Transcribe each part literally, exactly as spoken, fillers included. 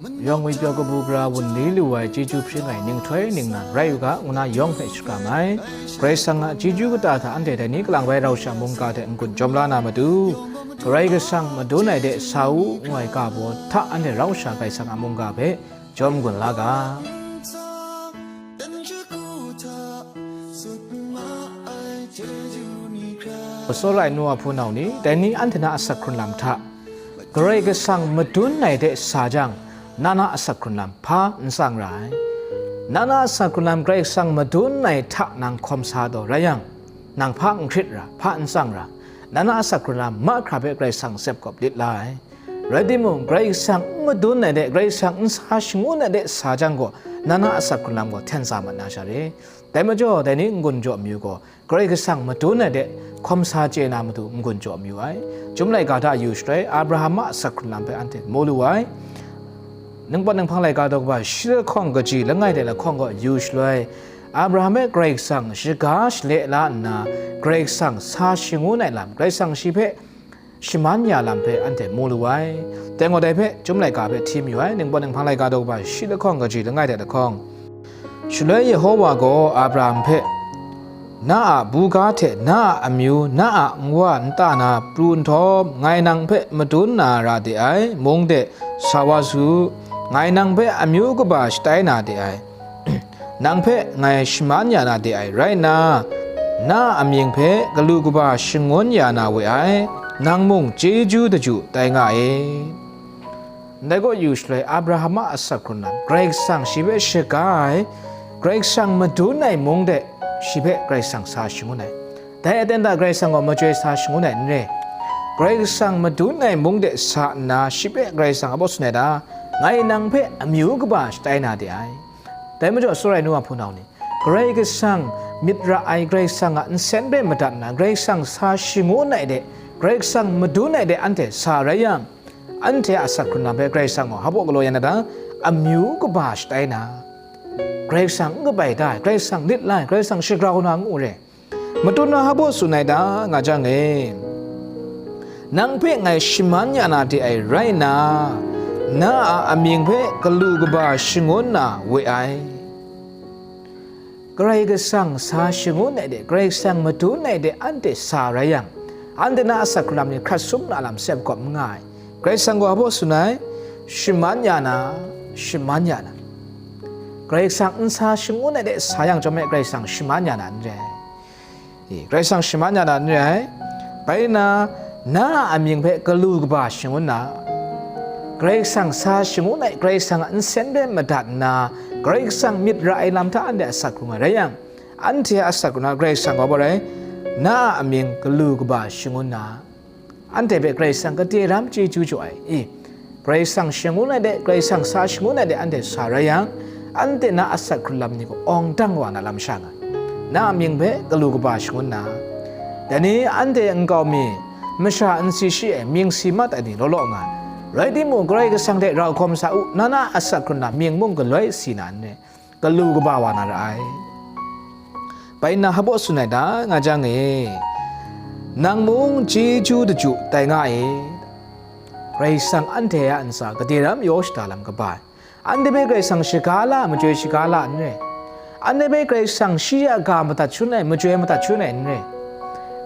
Yawng ngwi pyaw kabu gara wunli lu ai chyeju hpring ai ninghtoi ningnan rai u ga, ngu na yawng hpe shakram ai. Karai Kasang a chyeju kata hta anhte dai ni kalang bai rau sha mungga hte n-gun jawm la na matu, Karai Kasang madun ai de sa u, ngu ai ga baw hta anhte rau sha Karai Kasang a mungga hpe jawm gun la ga. Tsawra ai nu a hpunau ni, dai ni anhte na asak hkrun lam hta, Karai Kasang madun ai de sa jang, na na asak hkrun lam hpa n tsang ra ai. Na na asak hkrun lam Karai Kasang madun ai hta nang hkawm sa taw rai yang, nang hpa n hkrit ra, hpa n tsang ra, na na asak hkrun lam mahkra hpe Karai Kasang tsep kawp lit la ai. Rai timung, Karai Kasang n madun ai de, Karai Kasang n sa shangun ai de sa jang gaw, na na asak hkrun lam gaw hten tsa mat na sha re. Dai majaw, dai ni n-gun jaw mayu gaw, Karai Kasang madun ai de hkawm sa chye na matu n-gun jaw mayu ai. Chyum laika hta yu shaloi, Abraham a asak hkrun lam hpe anhte mu lu ai. Ningpawt Ninghpang laika daw kaba shi lahkawng kaji langai de lahkawng gaw yu shaloi, Abraham hpe Karai Kasang shaga shale la nna, Karai Kasang sa shangun ai lam, Karai Kasang shi hpe shaman ya lam hpe anhte mu lu ai. Dai gaw dai hpe, Chyum laika hpe hti mayu ai, Ningpawt Ninghpang laika daw kaba shi lahkawng kaji langai de lahkawng. Shaloi Yehowa gaw Abraham hpe, "Na a buga hte na a amyu, na a nwa nta na pru nhtawm, ngai nang hpe madun na ra de ai, mung de sa wa su, ngai nang hpe amyu kaba shatai na de ai. Nang hpe ngai shaman ya na de ai rai nna, na a amying hpe galu kaba shangun ya na we ai, nang mung chyeju daju tai nga e." Ndai gaw yu shaloi, Abraham a asak hkrun lam, Karai Kasang shi hpe shaga ai, Karai Kasang madun ai mung de shi hpe Karai Kasang sa shangun ai. Dai aten hta Karai Kasang gaw machyoi sa shangun ai n re. Karai Kasang madun ai mung de sa nna, shi hpe Karai Kasang a baw tsun ai ta, "Ngai nang hpe amyu kaba shatai na de ai." Dai majaw, tsawra ai nu a hpunau ni, Karai Kasang myit ra ai, Karai Kasang a nsen hpe madat nna, Karai Kasang sa shangun ai de, Karai Kasang madun ai de anhte sa rai yang, anhte a asak hkrun lam hpe Karai Kasang gaw hpa galaw yan na ta? Amyu kaba shatai na, Karai Kasang n kabai da ai, Karai Kasang lit la ai, Karai Kasang shagrau na ngu re. Matut na hpa tsun ai ta nga jang e, "Nang hpe ngai shaman ya na de ai rai nna, na a amying hpe galu kaba shangun na we ai." Karai Kasang sa shangun ai de, Karai Kasang madun ai de anhte sa rai yang, anhte na asak hkrun lam ni hkrat sum na lam sep kawp n nga ai. Karai Kasang gaw hpa tsun ai, shaman ya na, shaman ya na. Karai Kasang n sa shangun ai de sa yang chyawm e, Karai Kasang shaman ya na n re ai. E, Karai Kasang shaman ya na n re ai. Bai nna, na a amying hpe galu kaba shangun na, Karai Kasang sa shangun ai, Karai Kasang a nsen hpe madat nna, Karai Kasang myit ra ai lam hta anhte asak hkrung ai rai yang, anhte a asak hkrung na Karai Kasang gaw hpa rai, na a amying galu kaba shangun na, anhte hpe Karai Kasang gade ram chyeju jaw ai. I, Karai Kasang shangun ai de, Karai Kasang sa shangun ai de anhte sa rai yang, anhte na asak hkrun lam ni gaw awng dang wa na lam sha nga ai. Na a mying hpe galu kaba shangun na, dai ni anhte nkau mi, masha n si shi ai, mying si mat ai ni law law nga ai. Rai timung, Karai Kasang hte rau hkawm sa u, na na asak hkrun lam mying mung galoi si na n re. Galu kaba wa na ra ai. Bai nna hpa tsun ai ta nga jang e, nang mung chyeju daju tai nga e. Karai Kasang anhte a ntsa gade ram yaw shada lam kaba ai. Anhte hpe Karai Kasang shaga la, machyoi shaga la n re. Anhte hpe Karai Kasang shi a ga madat shangun ai, machyoi madat shangun ai n re.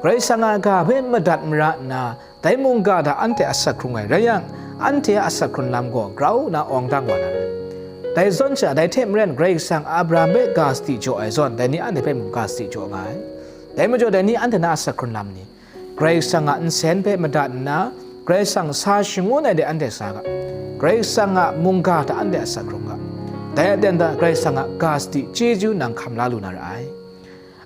Karai Kasang a ga hpe madat mara nna, dai mungga hta anhte asak hkrung ai rai yang, anhte a asak hkrun lam gaw grau nna awng dang wa na rai. Dai zawn sha, dai hte maren Karai Kasang Abraham hpe ga sadi jaw ai zawn, dai ni anhte hpe mung ga sadi jaw nga ai. Dai majaw, dai ni anhte na asak hkrun lam ni, Karai Kasang a nsen hpe madat nna, Karai Kasang sa shangun ai de anhte sa ga, Karai Kasang a mungga hta anhte asak hkrung ga, dai aten hta Karai Kasang a ga sadi chyeju nang hkam la lu na ra ai.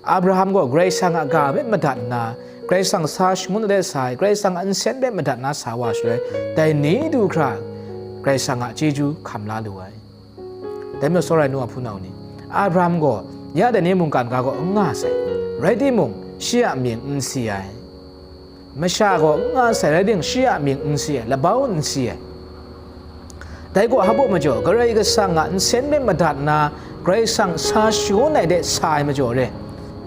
Abraham gaw Karai Kasang a ga hpe madat nna, Karai Kasang sa shangun ai de sa ai, Karai Kasang a nsen hpe madat na sa wa shaloi, dai ni du hkra Karai Kasang a chyeju hkam la lu ai. Dai majaw, tsawra ai nu a hpunau ni, Abraham gaw ya dai ni mungkan ga gaw n nga sai, rai timung, shi a mying n si ai. Masha gaw n nga sai rai timung, shi a mying n si ai, labau n si ai. Dai gaw hpa majaw, Karai Kasang a nsen hpe madat nna, Karai Kasang sa shangun ai de sa ai majaw re.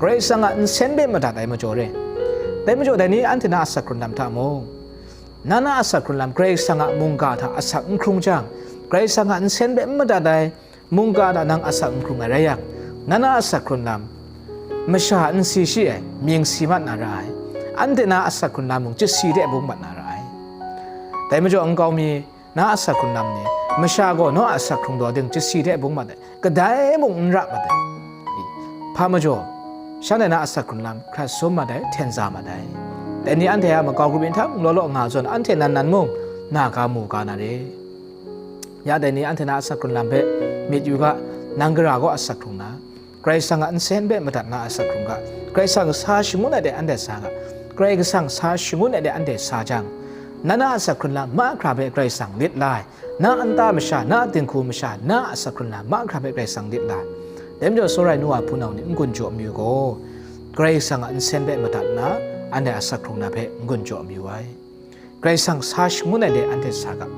Karai Kasang a nsen hpe madat ai majaw re. Dai majaw, dai ni anhte na asak hkrun lam hta mung, na na asak hkrun lam Karai Kasang a mungga hta asak n hkrung jang, Karai Kasang a nsen hpe n madat ai, mungga hta nang asak n hkrung ai rai yang, na na asak hkrun lam masha n si shi ai, mying si mat na ra ai. Anhte na asak hkrun lam mung chyasi hte bung mat na ra ai. Dai majaw nkau mi na asak hkrun lam ni, masha gaw naw a asak hkrung daw ding chyasi hte bung mat ai, kadai mung n ra mat ai. Hpa majaw, shanhte na asak hkrun lam hkrat sum mat ai, hten za mat ai. Dai ni anhte a makau grup myi hta mung law law nga zawn, anhte nan nan mung na ga mu ga na re. Ya dai ni anhte na asak hkrun lam hpe myit yu ga, nang gara gaw asak hkrung na, Karai Kasang a nsen hpe madat na asak hkrung ga, Karai Kasang sa shangun ai de anhte sa ga, Karai Kasang sa shangun ai de anhte sa jang, na na asak hkrun lam mahkra hpe Karai Kasang lit la ai, na nta masha, na dinghku masha, na asak hkrun lam mahkra hpe Karai Kasang lit la ai. Dai majaw, tsawra ai nu wa hpunau ni n-gun jaw mayu gaw, Karai Kasang a nsen hpe madat nna, anhte asak hkrung na hpe n-gun jaw mayu ai. Karai Kasang sa shangun ai de anhte sa ga.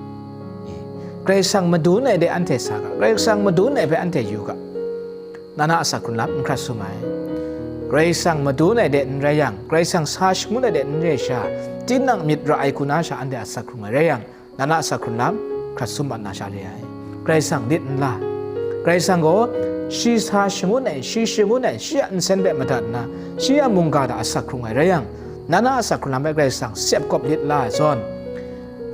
Karai Kasang madun ai de anhte sa ga. Karai Kasang madun ai hpe anhte yu ga. Na na asak hkrun lam n hkrat sum ai. Karai Kasang madun ai de n rai yang, Karai Kasang sa shangun ai de n re sha, tinang myit ra ai hku na sha anhte asak hkrung ai rai yang, na na asak hkrun lam hkrat sum mat na sha re ai. Karai Kasang lit n la. Karai Kasang gaw shi sa shangun ai, shi shangun ai, shi a nsen hpe madat nna, shi a mungga hta asak hkrung ai rai yang, na na asak hkrun lam hpe Karai Kasang sep kawp lit la ai zawn,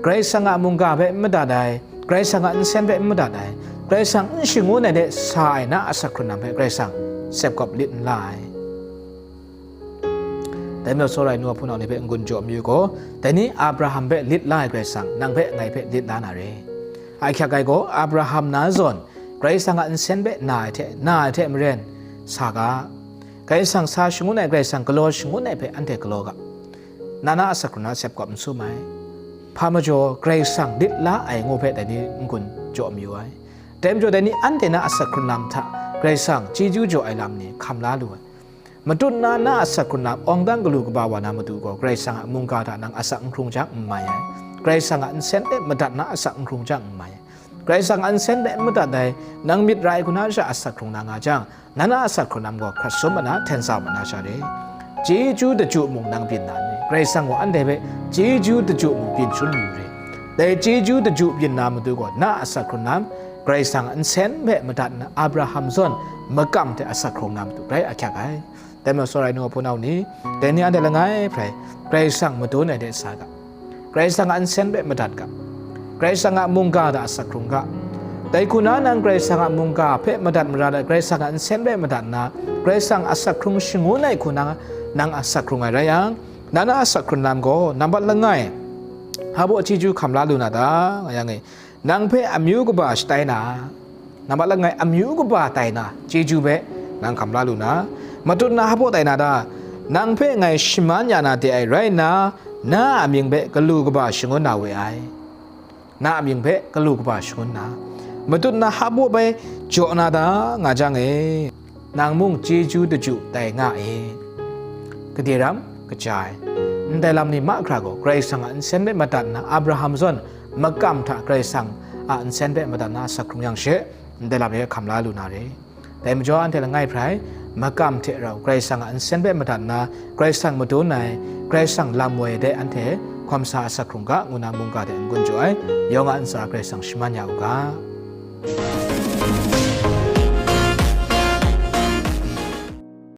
Karai Kasang a mungga hpe n madat ai, Karai Kasang a nsen hpe n madat ai, Karai Kasang n shangun ai de sa ai na asak hkrun lam hpe Karai Kasang sep kawp lit n la ai. Dai majaw, tsawra ai nu wa hpunau ni hpe n-gun jaw mayu gaw, dai ni Abraham hpe lit la ai Karai Kasang, nang hpe ngai hpe lit la na re. Ahkyak ai gaw, Abraham na zawn, Karai Kasang a nsen hpe na ai hte, na ai hte maren, sa ga. Karai Kasang sa shangun ai, Karai Kasang galaw shangun ai hpe anhte galaw ga. Na na asak hkrun lam sep kawp n sum ai. Hpa majaw, Karai Kasang lit la ai ngu hpe dai ni n-gun jaw mayu ai. Dai majaw, dai ni anhte na asak hkrun lam hta Karai Kasang chyeju jaw ai lam ni hkam la lu ai. Matut na na asak hkrun lam awng dang galu kaba wa na matu gaw, Karai Kasang a mungga hta nang asak n hkrung jang n mai ai. Karai Kasang a nsen hpe madat na asak n hkrung jang n mai ai. Karai Kasang a nsen hpe n madat ai, nang myit ra ai hku na sha asak hkrung na nga jang, na na asak hkrun lam gaw hkrat sum mat na, hten za mat na sha re. Chyeju daju mung nang byin na ni? Karai Kasang gaw anhte hpe chyeju daju mung byin shangun mayu re. Dai chyeju daju byin na matu gaw, na asak hkrun lam, Karai Kasang a nsen hpe madat nna, Abraham zawn makam hte asak hkrung na matu grai ahkyak ai. Dai majaw, tsawra ai nu wa hpunau ni, dai ni anhte langai hpe rai, Karai Kasang madun ai de sa ga. Karai Kasang a nsen hpe madat ga. Karai Kasang a mungga hta asak hkrung ga. Dai hku na nang Karai Kasang a mungga hpe madat mara ai, Karai Kasang a nsen hpe madat nna, Karai Kasang asak hkrung shangun ai hku na nang asak hkrung ai rai yang, na na asak hkrun lam gaw nambat langai, hpa baw chyeju hkam la lu na ta, nga yang e, nang hpe amyu kaba shatai na, nambat langai amyu kaba tai na chyeju hpe nang hkam la lu na, matut na hpa baw tai na ta? Nang hpe ngai shaman ya na de ai rai nna, na a mying hpe galu kaba shangun na we ai. Na a mying hpe galu kaba shangun na, matut na hpa baw bai jaw na ta, nga jang e, nang mung chyeju daju tai nga e. Gade ram kaja ai. Ndai lam ni mahkra gaw, Karai Kasang a nsen hpe madat nna, Abraham zawn makam hta Karai Kasang a nsen hpe madat nna asak hkrung yang she, ndai lam e hkam la lu na re. Dai majaw, anhte langai hpe rai, makam hte rau Karai Kasang a nsen hpe madat nna, Karai Kasang madun ai, Karai Kasang lam woi de anhte hkawm sa asak hkrung ga, ngu na mungga de n-gun jaw ai, yawng a ntsa Karai Kasang shaman ya u ga.